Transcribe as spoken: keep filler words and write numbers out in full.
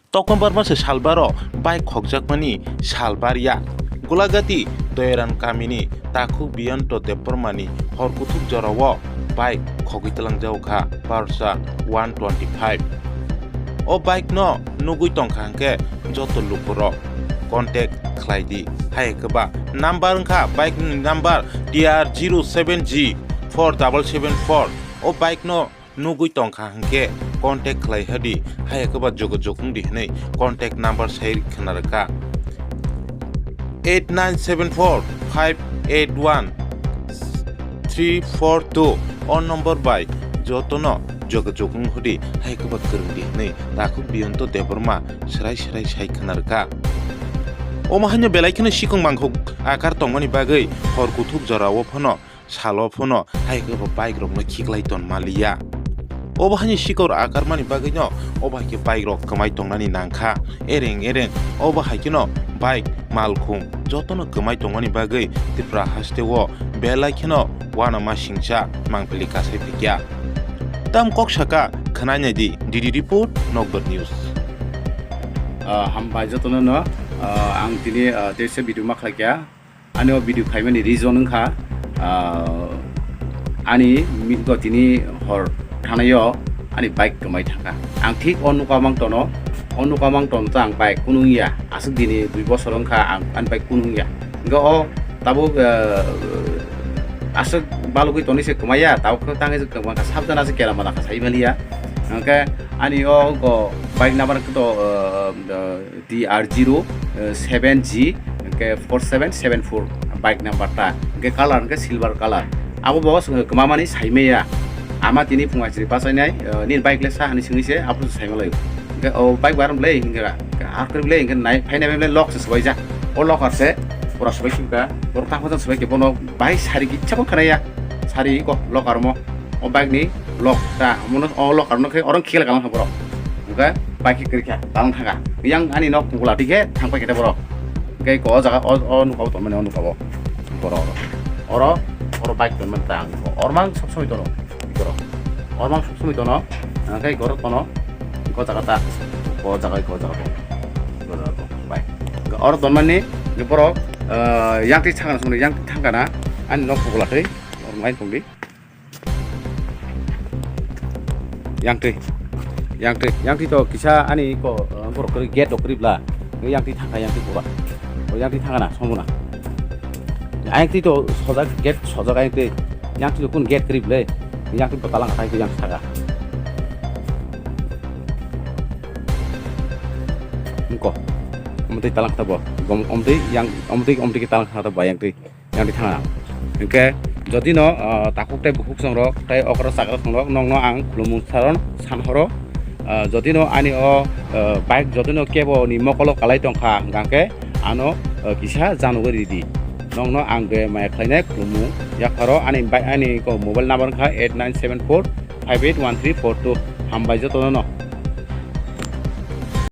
Tokombar masa salbaro bike khokjakmani salbar ya. Golagati Doyaran kamini takhuk Biyanto Debbarmani hor kuthuk jorao bike khogwi tlangjao kha Pulsar one twenty-five. O bike no nugwi tongkha hwnkhe joto lukurok contact khlai di. Hai khe ba number wngkha bike ni number T R zero seven G four double seven four. O bike no nugwi tongkha hwnkhe contact khlai hadi, hai khe ba jogajog wng di hwnwi contact number sai khna rwkha eight nine seven four five eight one three four two. O number bai jotono jogajog wng hadi, hai khe ba kwrwng di hwnwi takhuk Biyanto Debbarma swrai swrai sai khna rwkha. Omo haino belai kheno sikong mangkhuk akar tongmani bagwi hor kuthuk jorao phano salo phano hai khe bo bike rokno khiklai ton maliya. Obo haini sikor akarmani bagwino obo hai khe bike rok kwmai tongnani nangkha. Ereng ereng obo hai kheno bike malkhung jotono kwmai tongmani bagwi Tripura hasteo belai kheno uanama singcha mangpili kasai phikya. Tam kok saka khwnai nai di, D D Report, Nokbar News. Ah, hambai jotono no, ah, ang tini, ah, teisa video ma khlai kya. Ani o video khaimani reason wngkha, ah, ani mi-, gotini hor thanaio ani bike kwmai thangkha. Ang thik o nuka mang tono, o nuka mang tono ta ang bike kunu wngya. Aswk dini dui bosor wngkha ang ani bike kunu wngya. Hwnkhe o tabuk, ah, aswk balugwi tonwi se kwmaiya, tabuk khe tangwi se kwmangkha, sabjana se kera manakha sai maliya. Hwnkhe ani o go bike number khe to, ah, ah, T R zero seven G hwnkhe four seven seven four bike number ta, hwnkhe color hwnkhe silver color. Abo bo swngwi kwmamani saimaya. Ama tini phung achiri bachainai, eh, nini bike le sa hani swngwi se abo se saimalaio. Hwnkhe o bike bar ble hwnkhe, hwnkhe ar kwrwi ble hwnkhe nai phainai ble lock se swbaijak. O locker se pura swbai sukha, borok tangma jang swbai khe bono bai sari kichabo khwnaya. Sari ko locker mo. O bike ni lock ta, omono o locker no khe orang khikla kalang kha borok. Hwnkhe bike khe kwrwi kha, kalang thangkha. Yang ani nok pungla twi khe thang pai khe borok. Hwnkhe ko o jaga o, o nuka o tongmani o nuka o. Borok oro. Oro, oro bike tongmani ta ang ko. Ormang sob somoi tono. Borok. Ormang sob somoi tono. Hwnkhe borok tono. Ko jaga ta. Ko jaga, ko jaga to. Ko jaga to. Bike. Oro tongmani borok, eh, yang twi thangkha na, yang twi thangkha na. Ani nok pungla twi. Ormang tongdi. Yang twi, yang twi, yang twi to kisa ani ko, eh, borok kwrwi gate rok kwrwi bla. Yang twi thangkha, yang twi pura. O yang twi thangkha na, somona. Yang twi to sojak, gate sojak yang twi. Yang twi to kun gate kwrwi ble. Yang twi to talang khai yang twi thangkha. Engko. Omtwi talang thabo. Gom-, omtwi yang, omtwi, omtwi talang thabo yang twi. Yang di thangna. Hwnkhe jodi no, ah, takhuk tei bukhuk songrok tei okra chakra songrok nokno ang khulumung saron san horo. Ah, jodi no ani o, ah, bike jodi no kebo ni mokolo kalai tongkha hwnkhe ano, ah, kisa janugwi ridi. Nokno ang be maya khlainai khulumung yapharo ani bai-, ani ko mobile number wngkha eight nine seven four five eight one three four two. Hambai jotono no.